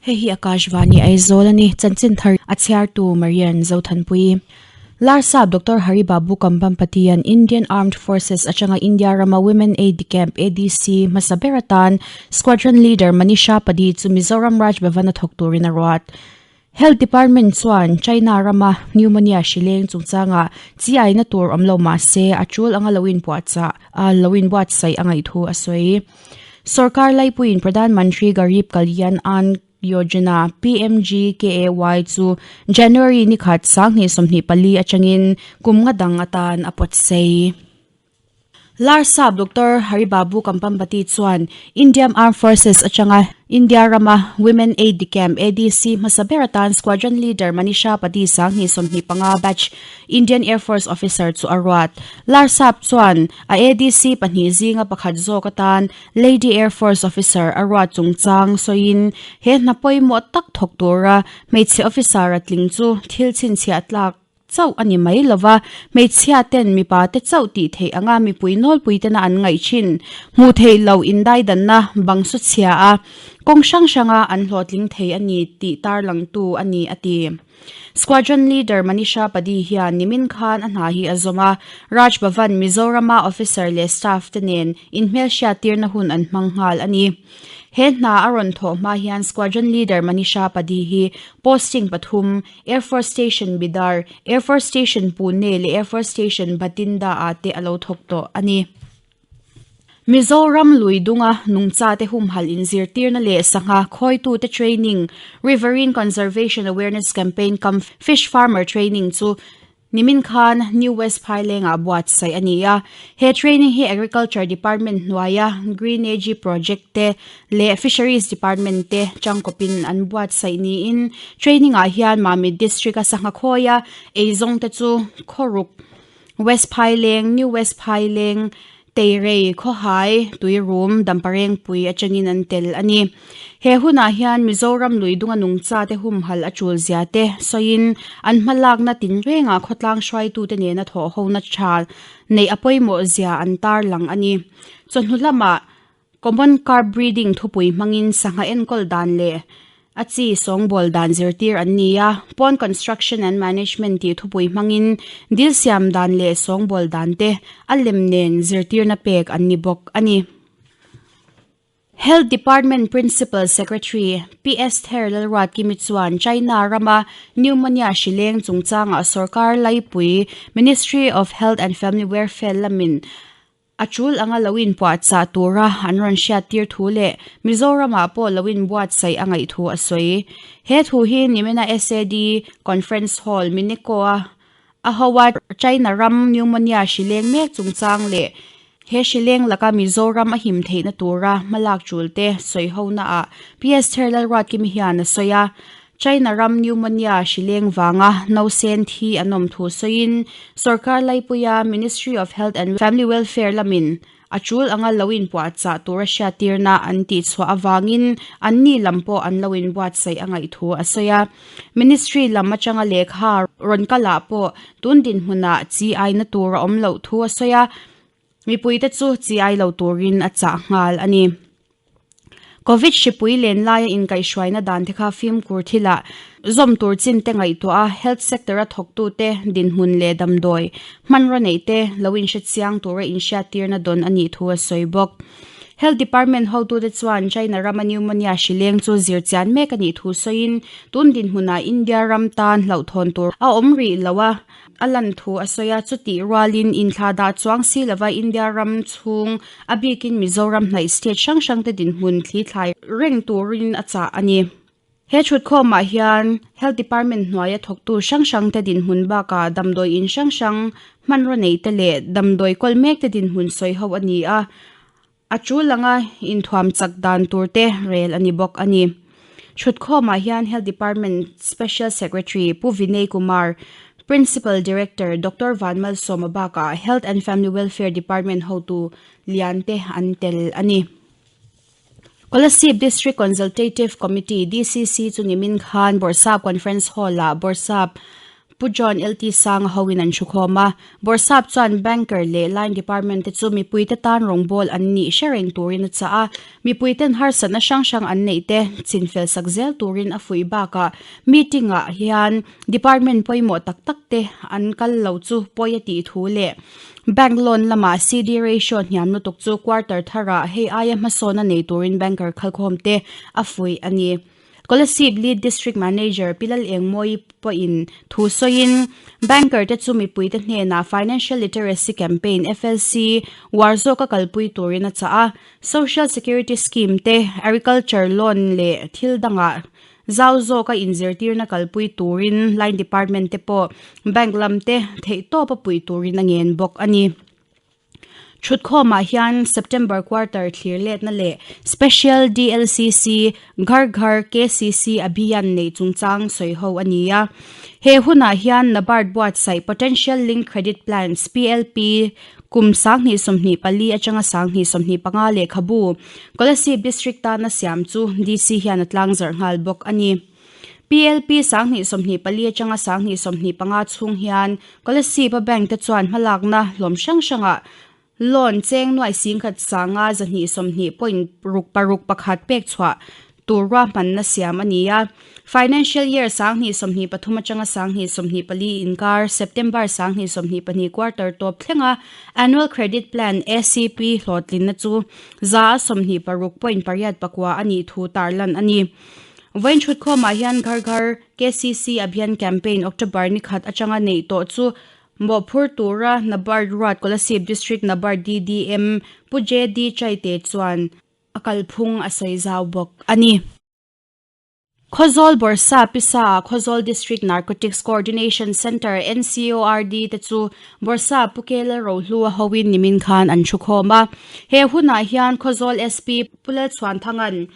Hei hi Akashvani Aizawl a ni. Chanchin thar a chhiartu Marian Zothanpui. Larsap Doctor Hari Babu Kambhampatian Indian Armed Forces atanga India rama Women Aid Camp, ADC, hmasa ber atan Squadron Leader Manisha Padi chu Mizoram Raj Bhavan a thawk turin a ruat. Health Department chuan China rama pneumonia hri leng chungchangah chi aina tur awm lo mah se a tul anga lo inpuahchah a lo inbuatsaih a ngaih thu a sawi. Sorkar laipuiin Pradhan Mantri Garib Kalyan Ann Yojana, PMGKAY, chu January ni khat 2024 atangin kum nga dang atan a pawt sei. Larsap Doctor Haribabu Kampampati chuan Indiam Armed Forces atanga India rama Women Aid Camp, ADC, hmasa ber atan Squadron Leader Manisha Padi 2025 batch Indian Air Force officer chu a ruat. Larsap chuan a ADC pahnih zinga pakhat zawk atan Lady Air Force officer a ruat chungchang sawiin he hna pawimawh tak thawk tura hmeichhe officer a tling chu thil chhinchhiah tlak chauh a ni mai lo va, hmeichhia ten mipa te chauh tih theih anga mipui nawlpui tena an ngaih thin. Hmuh theih loh indaidanna bang su chhia a, kawng hrang hranga an hlawhtling thei a ni tih tarlangtu a ni, a ti. Squadron Leader Manisha Padi hian nimin khan a hna hi a zawm a, Raj Bhavan Mizorama officer leh staff te nen inhmelhriattirna hun an hmang nghal a ni. He hna a rawn thawh hma hian Squadron Leader Manisha Padi hi posting pathum, Air Force Station Bidar, Air Force Station Pune leh Air Force Station Bhatinda ah te a lo thawk tawh a ni. Mizoram lui dunga nungchate humhalh inzirtirna leh sangha khawitute training, Riverine Conservation Awareness Campaign cum Fish Farmer Training chu Nimin khan New West Phailengah buatsaih a ni a, he training hi Agriculture Department hnuaia Green Ag Project te leh Fisheries Department te tangkawpin an buatsaih niin training ah hian Mamit District a sangha khawia eizawng te chu Khawruk, West Phaileng, New West Phaileng, Teirei, Khawhai, Tuirum, Damparengpui atangin an tel a ni. He hunah hian Mizoram lui dunga nungchate humhalh a tul zia te sawiin an hmalakna tinrengah khawtlang hruaitute nena thawhhona tha neih a pawimawh zia an tarlang a ni. Chawhnu lamah Common Carp Breeding thupui hmangin sangha enkawl dan leh A chi sawngbawl dan zirtir an ni a, Pond Construction and Management tih thupui hmangin dil siam dan leh sawngbawl dan te a lem nen zirtirna pek an ni bawk a ni. Health Department Principal Secretary PS Ther Lalruatkimi chuan China rama pneumonia hri leng chungchangah sorkar laipui Ministry of Health and Family Welfare lamin A tul anga lo inpuahchah tura an rawn hriattir thu leh Mizoramah pawh lo inbuatsaih a ngaih thu a sawi. He thu hi nimina SAD Conference Hall, Mineko-a a hoa China ram pneumonia hri leng mek chungchang leh he hri leng laka Mizoram a him theihna tura hmalak tulte sawihonaah PS Therlalruatkimi hian a sawi a. China ram pneumonia hri leng vanga nausen thi an awm thu sawiin sorkar laipuia Ministry of Health and Family Welfare lamin a tul anga lo inpuahchah tura hriattirna an tihchhuah avangin anni lam pawh an lo inbuatsaih a ngaih thu a sawi a. Ministry lam atanga lehkha rawn kalah pawh tun dinhmunah chi aina tur a awm loh thu a sawi a, mipuite chu chi ai lo turin a chah nghal a ni. Covid hripui len laia inkaihhruaina dan te kha fimkhur thilah zawm tur chin te ngaihtuah a, health sector a thawktute dinhmun leh damdawi hmanraw neih te lo inhrechiang tura inhriattirna dawn a nih thu a sawi bawk. Health Department hotute chuan China rama pneumonia hri leng chu zir chian mek a nih thu sawiin tun dinhmunah India ram tan hlauhthawn tur a awm rih lo a, A lan thu a sawi a, chutih rualin inthla dah chuang si lova India ram chhung, a bikin Mizoram hnaih state hrang hrangte dinhmun thli thlai reng turin a chah a ni. He thutkhawmah hian Health Department hnuaia thawktu hrang hrangte dinhmun bakah damdawi in hrang hrang, hmanraw neihte leh damdawi kawl mekte dinhmun sawi ho a ni a, A tul anga inthuam chak dan tur te rel a ni bawk a ni. Thutkhawmah hian Health Department Special Secretary Pu Vinay Kumar, Principal Director Doctor Vanmalsawma bakah Health and Family Welfare Department hotu lian te an tel a ni. Kolasib District Consultative Committee, DCC, chu nimin khan Bawrhsap Conference Hall-ah Bawrhsap. Pu John LT Sanga hoin an thukhawm a. Bawrhsap chuan Banker leh Line Department te chu mipuite tan rawngbawl an nih hre reng turin a chah a. Mipuiten harsatna hrang hrang an neih te chinfel sak zel turin a fuih bakah meeting ah hian department pawimawh tak tak te an kal lo chu pawi a tih thu leh bank loan lamah CD ratio hniam lutuk chu quarter tharah hei aia hmasawn a nei turin banker khalkhawm te a fuih a ni. Kolasib Lead District Manager Pi Lalengmawii pawhin thu sawiin, Banker te chu mipuite hnenah Financial Literacy Campaign, FLC, uar zawka kalpui turin a chah a. Social Security Scheme te, Agriculture Loan leh thil dangah zau zawka inzirtirna kalpui turin Line Department te pawh Bank lam te theihtawp a puih turin a ngen bawk a ni. Thutkhawmah hian September quarter thlir letna leh Special DLCC Ghar Ghar KCC Abhiyan neih chungchang sawi ho a ni a. He hunah hian NABARD buatsaih Potential Linked Credit Plans, PLP, kum 2024 atanga 2025 lehkhabu Kolasib District tana siam chu DC hian a tlangzarh nghal bawk a ni. PLP 2024 atanga 2025 chhung hian Kolasib-a bank te chuan hmalakna hlawm hrang hrangah loan cheng nuai singkhat sanga 220 point ruk paruk pakhat pek chhuah tur ruahmanna siam a ni a. Financial year 2023 atanga 2024 inkar September 2022 quarter tawp thlenga Annual Credit Plan, ACP, hlawhtlinna chu za a 26 point pariat pakua a nih thu tarlan a ni. Vawiin thutkhawmah hian Ghar Ghar KCC Abhiyan Campaign October ni khat atanga neih tawh chu mawhphur tura NABARD ruat Kolasib District NABARD DDM Pu JD Chaite chuan a kalphung a sawi zau bawk a ni. Khawzawl Bawrhsa Pisa-ah Khawzawl District Narcotics Coordination Centre, NCORD, te chu Bawrhsa Pu Kela Rohlua hoin nimin khan an thukhawm a. He hunah hian Khawzawl SP Pu Lalchhuanthanga'n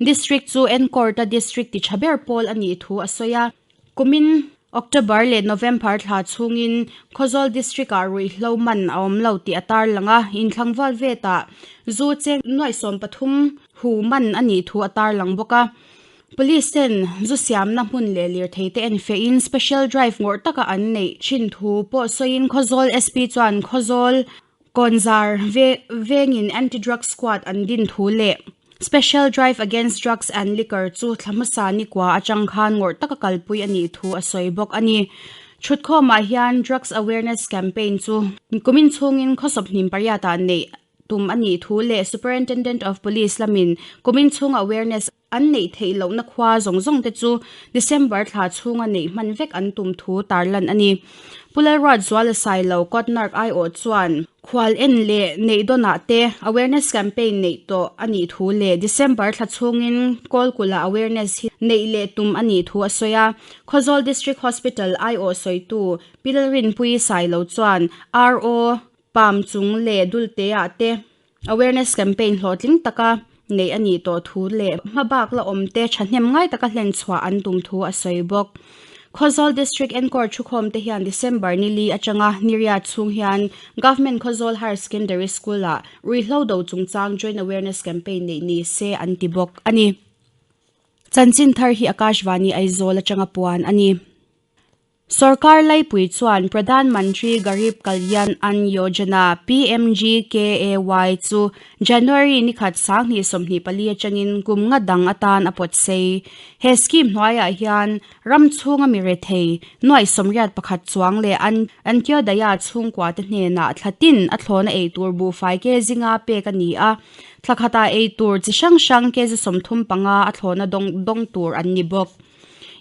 District chu Encourt-a district ti tha ber pawl a nih thu a sawi a. Kumin October leh November thla chhungin Khawzawl District-ah ruihhlo man a awm lo tih a tarlang a, inthlangval vetah zu cheng nuaih 13 hu man a nih thu a tarlang bawk a. Police ten zu siamna hmun leh lirthei te enfehin special drive ngawrh taka an neih thin thu pawh sawiin Khawzawl SP chuan Khawzawl Kawnzar vengin Anti-Drug Squad an din thu leh Special Drive Against Drugs and Liquor chu thla hmasa nikua atang khan ngawrh taka kalpui a nih thu a sawi bawk a ni. Thutkhawmah hian Drugs Awareness Campaign chu kumin chhungin khawsawp hnim pariatah neih tum a nih thu leh Superintendent of Police lamin kumin chhung awareness an neih theih lohna khua zawng zawng te chu December thla chhunga neih hman vek an tum thu tarlan a ni. Pu Lalruat Zuala Sailo Kawtnark aiawh chuan khual en leh neih dawnah te awareness campaign neih tawh a nih thu leh December thla chhungin Kawlkula awareness hi neih leh tum a nih thu a sawi a. Khawzawl District Hospital aiawh sawitu Pi Lalrinpuii Sailo chuan RO Palm chung leh Dulteah te Awareness campaign hlawhtling taka neih a nih tawh thu leh hmabak la awm te thahnem ngai taka hlen chhuah an tum thu a sawi bawk. Khawzawl District Encourt thukhawm te hian December ni li atanga Niriat chhung hian Government Khawzawl Higher Secondary School ah ruihhlo do chungchang Joint Awareness Campaign neih ni se an ti bawk a ni. Chanchin thar hi Akashvani Aizawl atanga puan a ni. Sorkar laipui chuan Pradhan Mantri Garib Kalyan Ann Yojana, PMGKAY, chu January ni khat 2024 atangin kum nga dang atan a pawt sei. He scheme hnuaiah hian ram chhunga mi rethei nuaih 81 chuang leh Antyodaya chhungkua te hnenah thla tin a thlawna ei tur buhfai ke zinga pek a ni a, thla khatah ei tur chi hrang hrang kg 35 a thlawna dawng tur an ni bawk.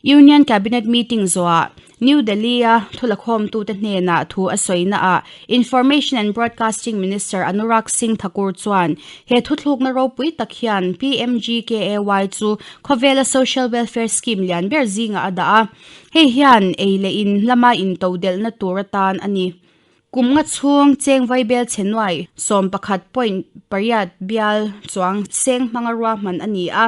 Union Cabinet meeting zawhah New Delhi-a thulakhawmtute hnenah thu a sawinaah Information and Broadcasting Minister Anurag Singh Thakur chuan he thuthlukna ropui tak hian PMGKAY chu khawvela social welfare scheme lian ber zingah a dah a, hei hian ei leh in lama intodelhna tur atan a ni. Kum nga chhung cheng vaibel chhe nuai 11 point pariat bial chuang seng hmanga ruahman a ni a.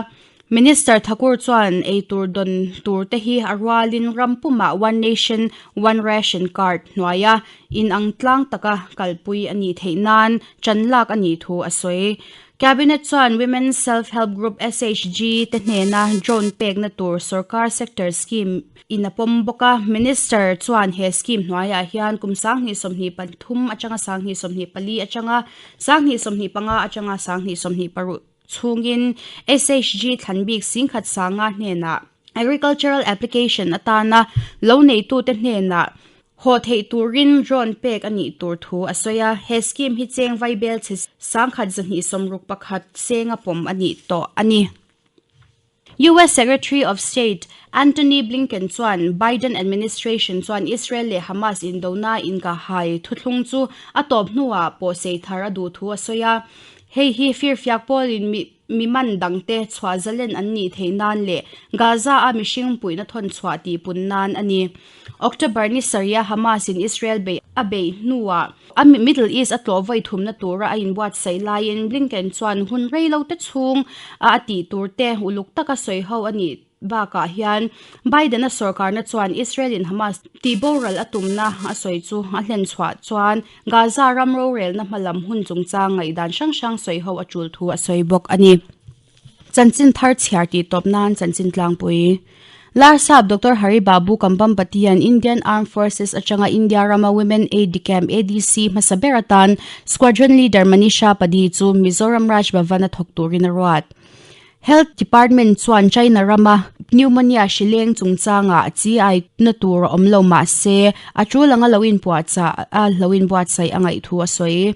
Minister Thakur chuan eitur dawn tur te hi a rualin ram pumah One Nation One Ration Card hnuaia inang tlang taka kalpui a nih theih nan ṭan lak a nih thu a sawi. Cabinet chuan Women's Self Help Group, SHG, te hnena drone pekna tur sorkar sector scheme in a pawm bawk a. Minister chuan he scheme hnuaiah hian kum 2023 atanga 2024 atanga 2025 atanga 2026 chhungin SHG thlan bik singkhat sanga hnenah Agricultural application atana lo neitute hnenah haw theih turin drone pek a nih tur thu a sawi a. He scheme hi cheng vaibel chhe 1261 senga pawm a nih tawh a ni. US Secretary of State Antony Blinken chuan Biden administration chuan Israel leh Hamas indona inkahhai thuthlung chu a tawp hnuah pawhsei thar a duh thu a sawi a. Hei hi firfiak pawlin mi mi man dangte chhuah zalen an nih theih nan leh Gaza-a mihring puihna thawn chhuah tihpun nan a ni. October ni sarih-a Hamas-in Israel beih a beih hnuah a Middle East a tlawh vawi thumna tura a inbuatsaih laiin Blinken chuan hun rei lo te chhung a a tih tur te uluk taka sawi ho a nih bakah hian Biden-a sorkarna chuan Israel-in Hamas tihboral a tumna a sawi chu a hlen chhuah chuan Gaza ram rorelna hmalam hun chungchang ngaihdan hrang hrang sawi ho a tul thu a sawi bawk a ni. Chanchin thar chhiar tih tawp nan chanchin tlangpui. Larsap Doctor Hari Babu Kambhampatian Indian Armed Forces atanga India rama Women Aid Camp ADC hmasa ber atan Squadron Leader Manisha Padi chu Mizoram Raj Bhavan a thawk turin a ruat. Health Department chuan China rama pneumonia hri leng chungchangah chi ai na tur a awm lo mahse a tul anga lo inpuahchah a lo inbuatsaih a ngaih thu a sawi.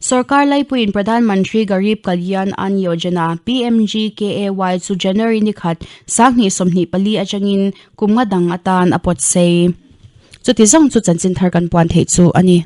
Sorkar laipuiin Pradhan Mantri Garib Kalyan Ann Yojana, PMGKAY, chu January ni khat, 2024 atangin kum nga dang atan a pawt sei. Chuti zawng chu chanchin thar kan puan theih chu a ni.